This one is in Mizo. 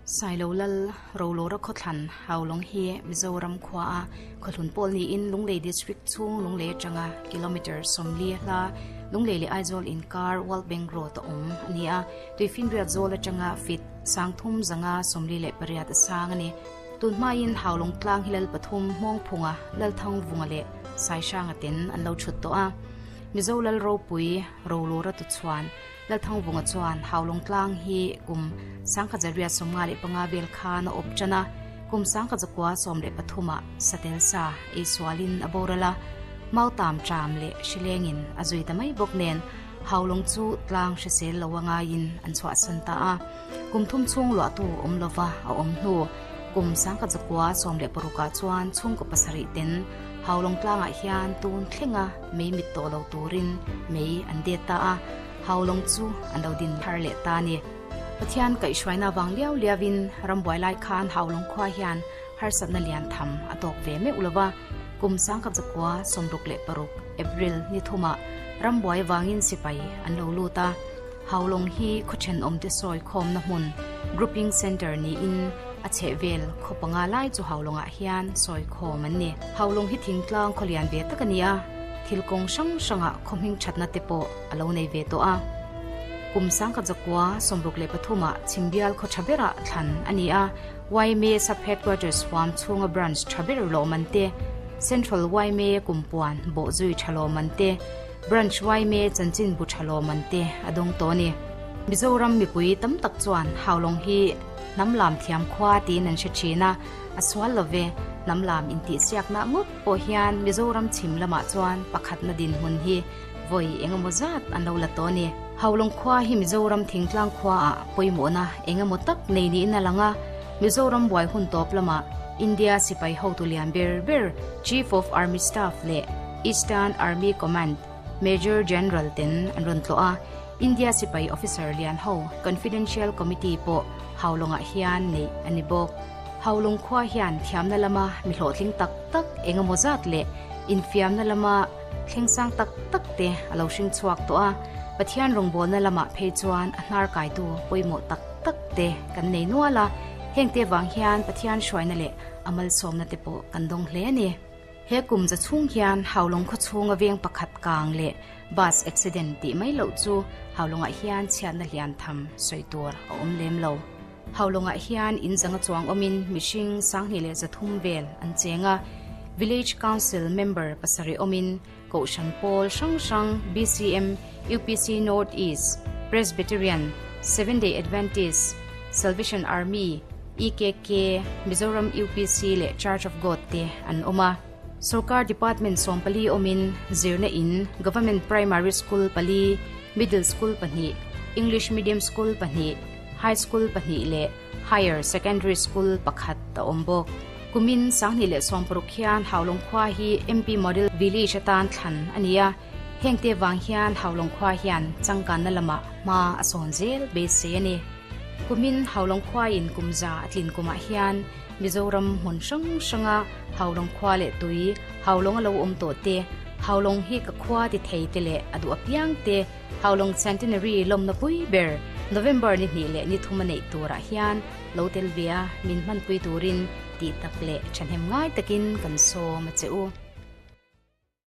Sailo Lal Rolura khawthlan Haulawng hi Mizoram khua a khawhlun pawl niin Lunglei District chhung Lunglei atanga kilometre 40 hla Lunglei leh Aizawl inkar World Bank Road a awm a ni a, Tuifinriat zawl atanga feet 3,348 a sang a ni. Tun hmain Haulawng tlang hi Lal pathum Hmawngphunga, Lalthangvunga leh Saihranga ten an lo thut tawh a. Mizo Lal ropui Rolura tu chuan Lalthangvunga chuan Haulawng tlang hi kum 1955 vel khan a awp tan a, kum 1913 ah satel sa ei sualin a boral a, mautam tram leh hrilengin a zui ta mai bawk nen Haulawng chu tlang hrisel lo a ngaiin an chhuahsan ta a. Kum thum chhung luahtu awm lova a awm hnu kum 1916 ah chuan chhungkaw pasarih ten Haulawng tlangah hian tun thlenga mei mit tawh lo turin mei an det ta a, Haulawng chu an lo din thar leh ta a ni. Pathian kaihhruaina avang liau liauin rambuai lai khan Haulawng khua hian harsatna lian tham a tawk ve meuh lo va, kum 1966 April ni thumah rambuai avangin sipai an lo lut a. Haulawng hi khaw thenawmte sawi khawmna hmun, grouping centre, niin a chhehvel khaw panga lai chu Haulawngah hian sawi khawm an ni. Haulawng hi thingtlang khaw lian ve tak a ni a, thil kawng hrang hrangah khaw hming thatna te pawh a lo nei ve tawh a. Kum 1963 ah Chhimbial khaw tha berah thlan a ni a, YMA Sub-Headquarters huam chhunga branch tha ber lawm an te, Central YMA kumpuan bawhzui tha lawm an te, Branch YMA chanchin bu tha lawm an te a dawng tawh a ni. Mizoram mipui tam tak chuan Haulawng hi hnam lam thiam khua tiin an hre thin a, a sual lo ve. Hnam lam intihsiakna ngawt pawh hian Mizoram chhim lamah chuan pakhatna dinhmun hi vawi engemaw zat an lo la tawh a ni. Haulawng khua hi Mizoram thingtlang khuaah pawimawhna engemaw tak nei niin a lang a, Mizoram buai hun tawp lamah India sipai hotu lian ber ber Chief of Army Staff leh Eastern Army Command Major General ten an rawn tlawh a, India sipai officer lian ho Confidential Committee pawh Haulawngah hian neih a ni bawk. Haulawng khua hian thiamna lama mi hlawhtling tak tak engemaw zat leh infiamna lama thleng sang tak tak te a lo hring chhuak tawh a, Pathian rawngbawlna lamah phei chuan a hnar kaitu pawimawh tak tak te kan nei nual a, hengte vang hian Pathian hruaina leh a malsawmna te pawh kan dawng hle a ni. He kum za chhung hian Haulawng khaw chhunga veng pakhat kang leh bus accident tih mai loh chu Haulawngah hian chhiatna lian tham sawi tur a awm lem lo. Haulawngah hian in zanga chuang awmin mihring 2300 vel an cheng a, Village Council member pasarih awmin Kohhran pawl hrang hrang BCM, UPC North East, Presbyterian, Seventh Day Adventist, Salvation Army, EKK, Mizoram UPC leh Church of God te an awm a. Sorkar department 14 awmin zirna in Government Primary School pali, Middle School pahnih, English Medium School pahnih, High School pahnih leh Higher Secondary School pakhat a awm bawk. Kumin 2016 hian Haulawng khua hi MP Model Village atan thlan a ni a, hengte vang hian Haulawng khua hian changkanna lamah hma a sawn zel beisei a ni. Kumin Haulawng khuain kum za a tlin kumah hian Mizoram hmun hrang hranga Haulawng khua leh tui Haulawng a lo awm tawh te, Haulawng hi ka khua ti thei te leh a duh apiang te Haulawng Centenary lawmna pui ber November ni hnih leh ni thum a neih turah hian lo tel ve a min hmanpui turin tih tak leh thahnem ngai takin kan sawm a che u.